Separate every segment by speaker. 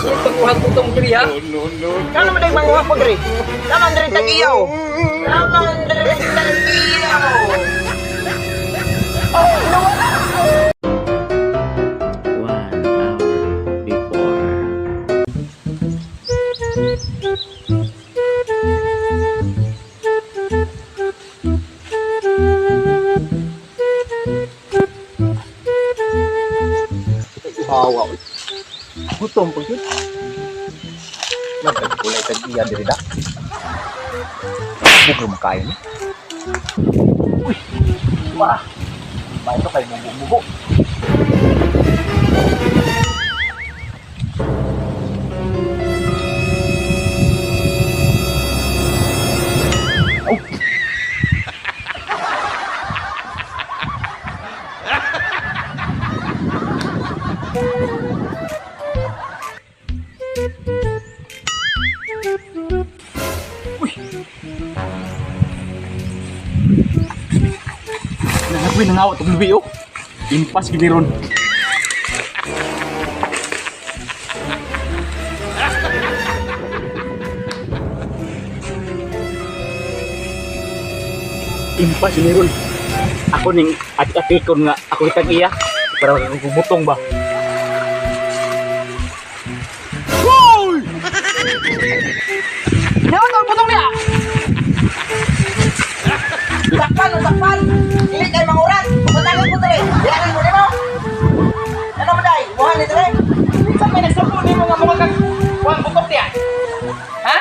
Speaker 1: Pagkuhan ko tong diri ha.
Speaker 2: No, no, no.
Speaker 3: Kano man dahil manguha ko diri? Naman diri tag-iyaw. Naman diri tag-iyaw. Oh, nawala.
Speaker 4: 1 hour before.
Speaker 1: Hawa. Gutom po yun. Nagkulay tag-iya diri da. Bugro makain. Uy, wah. Ba ito kay mugo-mugo. Oh. Nanapoy nangawat og lubi oh. Impas gid ron. Impas gid ron. Ako ning ati-atikon nga ako itag iya para makakubutong ba. Hoy! Naon ang butong niya?
Speaker 3: Takpan, oh, takpan. Dili kay manguran. Pagpatagan ko diri. Biyaran ko nimo. Ano man dai? Buhan ni diri.
Speaker 1: Sa may nagsubo ni mga mga kag kuang butok niya? Ha?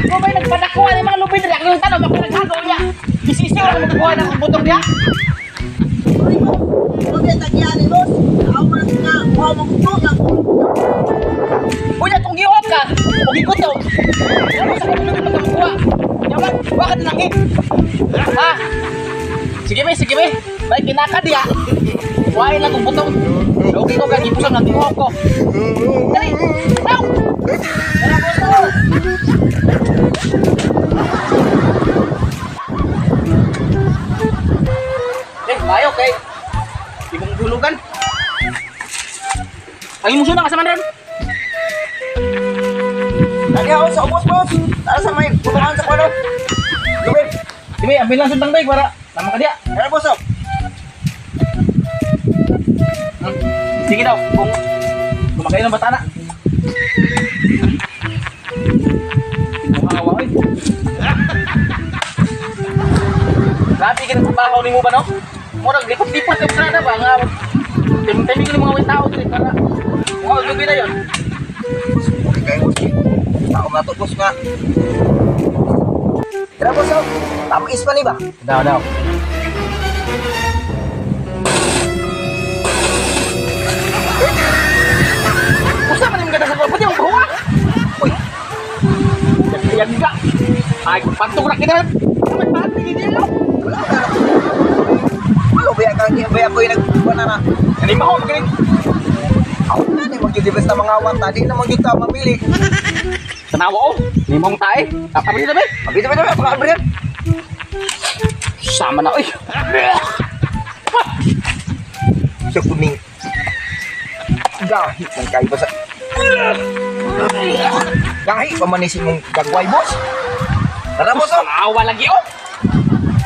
Speaker 1: Ako ba'y nagpadakuha ni mga lupit niya? Ako yung tanong, ako naghago niya. Isisiw lang magkuha ng butok niya.
Speaker 3: Sorry mo. Huwag yung tag-iya ni boss. Ako man nga, kuha mo ko na.
Speaker 1: Unya, kung giwag ka, o gikuto. Ano sa kong lupit magkakuha? Yaman, bakit nangit? Ha? Sige be, sige be. Bay, kinaka diya. Wain lang kong butong. Okay ko, kag ipusan lang giwag ko. Dali! Now!
Speaker 3: Tara, boss. Oh.
Speaker 1: Eh, bayo kay imong dulugan. Ang imong suna kasama ron.
Speaker 3: Lagi ako sa ubos, boss. Tara sa may putukan sa kwano. Lubi.
Speaker 1: Dimi, ambil lang sundang bay para tama ka diya.
Speaker 3: Tara, boss. Oh.
Speaker 1: Sige daw, kung kumakain ng bata na. Timuhawa oy. Grabe ka ng trabaho nimo ba no? Murag lipot-lipot yung sana ba nga timing ni mga way tao diri para mga lubi na yon.
Speaker 3: Okay kayo, boss. Tao nga to, boss nga. Tara, boss. Oh. Tamis pa ni ba?
Speaker 1: Daw daw. Usa man imong ganda sa pati mo buwa. Uy. Yagga. Ay, pantog ra kita. Naman pati gid lo.
Speaker 3: Wala ka. Wala ba ka ba ko yung nagkuha na na.
Speaker 1: Kani maho magaling.
Speaker 3: Ako na ni magyud basta mga wata di na magyud ta mamili.
Speaker 1: Tanawa oh. Nimong tae. Kapabili na be.
Speaker 3: Abi na ba baka abriyan.
Speaker 1: Sama na oy.
Speaker 3: Sa kuning. Gahi man kayo ba sa Gahi pa man ni si mong gagway boss. Tara boss oh.
Speaker 1: Tanawa lagi oh.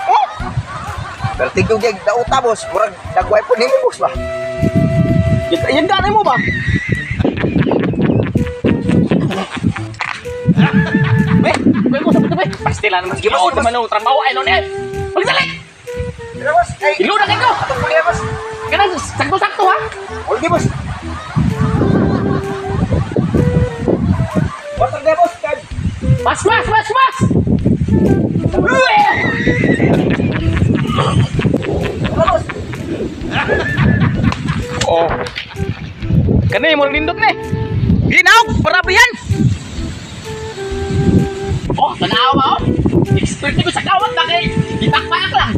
Speaker 1: Oh.
Speaker 3: Pero tigog gyud dauta boss, murag dagway po nimo boss ba.
Speaker 1: Yagga mo ba? Be, be mo sa be. Pastila naman.
Speaker 3: Sige, boss,
Speaker 1: Sige,
Speaker 3: boss.
Speaker 1: naman oh, trabaho ay noon eh. Pagdali.
Speaker 3: Tara boss. Ay,
Speaker 1: Ilo na kayo.
Speaker 3: atong kuliya boss.
Speaker 1: Kana sakto-sakto ha.
Speaker 3: Ulgi boss. Boss, ang boss. Kag.
Speaker 1: Mas mas mas mas.
Speaker 3: Tara boss.
Speaker 1: Oh. Kani mo lindot ni. Ginaw, para yan. Oh, tanawa oh. Expert ko sa kawat na kay ipakpaak lang.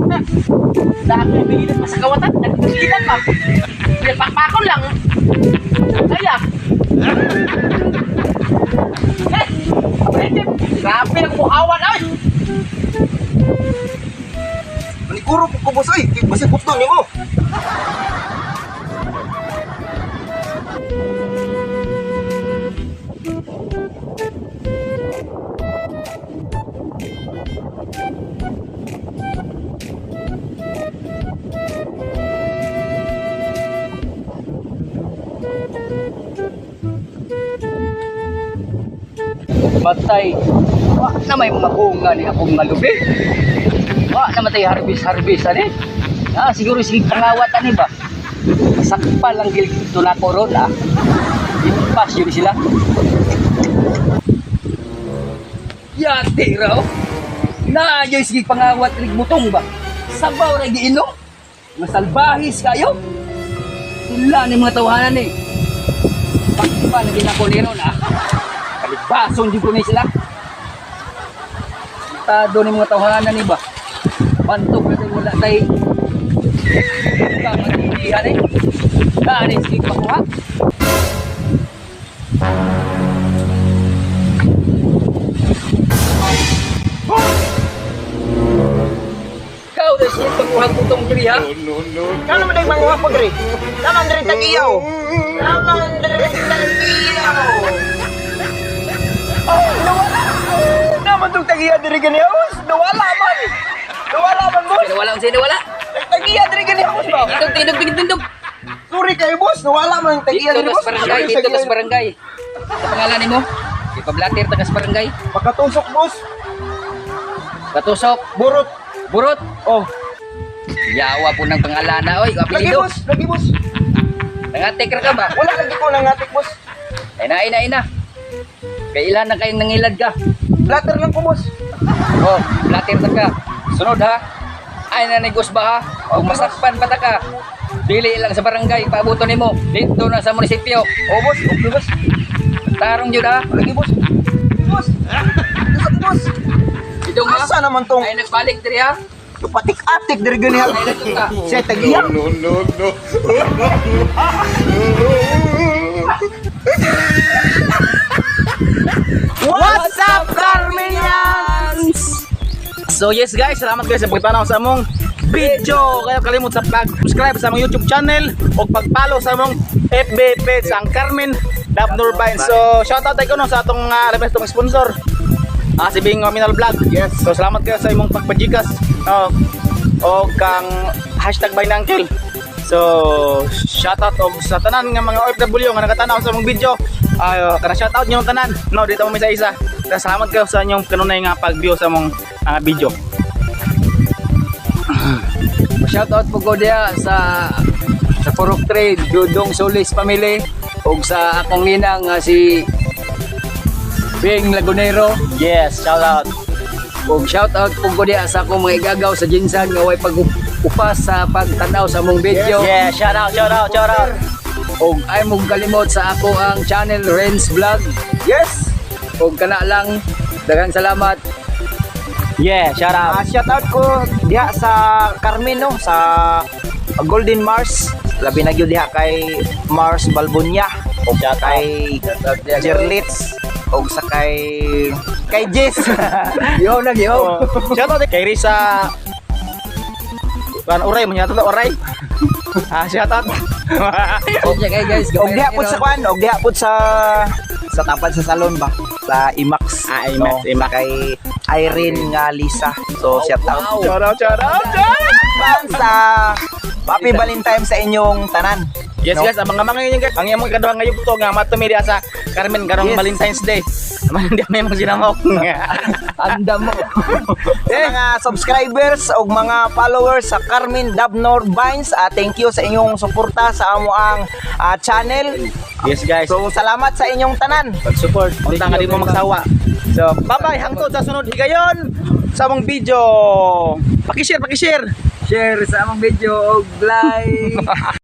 Speaker 1: Ha. Dami bigilan pa sa kawatan, nagbigilan pa. Ipakpakon lang. Kaya. Eh, aprende. Grabe na kumuhawan ay.
Speaker 3: Maniguro po ko boss oy. Basta bukto nimo.
Speaker 2: Matay. Wa na may mga bunga ni akong mga lubi. Wa na matay harvest-harvest ani. Ah, siguro sige pangawat ani ba. Sakpa lang gil tunako ron ah. Impas yun sila. Yati raw. Naayoy sige pangawat rig butong ba. Sabaw ra giinom. Mga salbahis kayo. Sila ni mga tawanan ni. Pagpa na ginako ni ron ah. Kalibason jud ko ni sila. Tado ni mga tawanan ni ba. Bantog na din wala tay. Ba matilihan eh. Kaani sige pakuha. Ikaw na siya pakuha butong diri ha.
Speaker 3: Kano man day manguha po diri? Naman diri tagiyaw. Naman diri tagiyaw. Oh, nawala. Naman tong tagiya diri gani house. Nawala man. Nawala man, boss.
Speaker 2: Wala unsa wala.
Speaker 3: Tagiya diri gani house ba?
Speaker 2: Tindog, tindog, tindog, tindog.
Speaker 3: Sorry kayo, boss. Nawala man yung tagiya
Speaker 2: Dito
Speaker 3: diri,
Speaker 2: tas
Speaker 3: boss.
Speaker 2: barangay, dito tas barangay. Sa pangalan nimo? Ipablatir tagas barangay.
Speaker 3: Pagkatusok, boss.
Speaker 2: Katusok,
Speaker 3: Burot.
Speaker 2: Burot.
Speaker 3: Oh.
Speaker 2: Yawa po ng pangalan na oy,
Speaker 3: Lagi,
Speaker 2: apelyido.
Speaker 3: boss. Lagi, boss.
Speaker 2: Nangatik ra ka ba?
Speaker 3: Wala lagi ko nangatik, boss.
Speaker 2: Ay na, ay na, ay na. Kailan na kayong nangilad ka?
Speaker 3: Blatter lang ko, boss.
Speaker 2: Oh, blatir ta ka. Sunod ha. Ay na negos ba ha? Kung masakpan pa ta ka. Dili lang sa barangay, paabuto nimo. Dito na sa munisipyo.
Speaker 3: Oh, boss. Okay, boss.
Speaker 2: Tarong jud ha.
Speaker 3: Lagi, boss. Boss. Tusok, boss.
Speaker 2: Idong ha.
Speaker 3: Asa naman tong
Speaker 2: Ay nagbalik diri ha.
Speaker 3: patik-atik diri gani
Speaker 2: Ay nagtuk ka.
Speaker 3: Siya tagiya.
Speaker 5: No, no, no.
Speaker 3: What's up, Carminians?
Speaker 1: So yes guys, salamat guys sa pagtanaw sa among video. Kaya kalimot sa pag-subscribe sa among YouTube channel o pag-follow sa among FB page ang Carmen Dabnor Vines. So shoutout tayo no sa atong uh, atong sponsor. Ah, si Bing Minal Vlog. Yes. So salamat kayo sa imong pagpajikas. Oh, o kang #ByNangkel. So shoutout og sa tanan nga mga OFW nga nakatanaw sa among video. Ay, kana shoutout niyo tanan. No, dito mo sa isa. Kaya salamat kayo sa inyong kanunay nga pag-view sa among video.
Speaker 2: Shout out po ko diha sa Purok Trade, Dudong Solis family ug sa akong ninang nga si Bing Lagunero.
Speaker 1: Yes, shout out.
Speaker 2: Ug shout out po ko diha sa akong mga igagaw sa Jinsan nga way pag-upas sa pagtan-aw sa among video.
Speaker 1: Yeah, shout out, shout out, shout out.
Speaker 2: Ug ay mong kalimot sa ako ang channel Renz Vlog.
Speaker 3: Yes.
Speaker 2: Ug kana lang, daghang salamat.
Speaker 1: Yeah, shout out.
Speaker 3: Ah, shout out ko diha sa Carmen no, sa Golden Mars. Labi na gyud diha kay Mars Balbunya o
Speaker 1: Shout out.
Speaker 3: kay
Speaker 2: Shout out diha.
Speaker 3: Jerlitz o sa kay Jess.
Speaker 2: Yo na yo.
Speaker 1: Shout out kay Risa. Kan uray mo shout out uray. Ah, shout out.
Speaker 2: Okay kay guys,
Speaker 3: Og diha pud sa kwan, og diha pud sa tapad sa salon ba? Sa Imax.
Speaker 1: Ah, Imax,
Speaker 3: No,
Speaker 1: Imax.
Speaker 3: Kay Irene nga Lisa. So shout out.
Speaker 2: Wow.
Speaker 1: Shout out, shout out. Shout out.
Speaker 3: Advance sa Happy Valentine sa inyong tanan.
Speaker 1: Yes
Speaker 3: No?
Speaker 1: guys, ang mga mga yun guys. Ang imong ikaduha nga yugto nga matumi diha sa Carmen karong Valentine's Day. Naman hindi may mong sinamok.
Speaker 2: Anda mo.
Speaker 3: Sa mga subscribers o mga followers sa Carmen Dabnor Vines, thank you sa inyong suporta sa amo ang channel.
Speaker 1: Yes guys.
Speaker 3: So salamat sa inyong tanan.
Speaker 1: Pag-support. Unta nga di mo magsawa. So, bye-bye hangtod sa sunod higayon sa among video. Paki-share, paki-share.
Speaker 2: Share sa among video og like.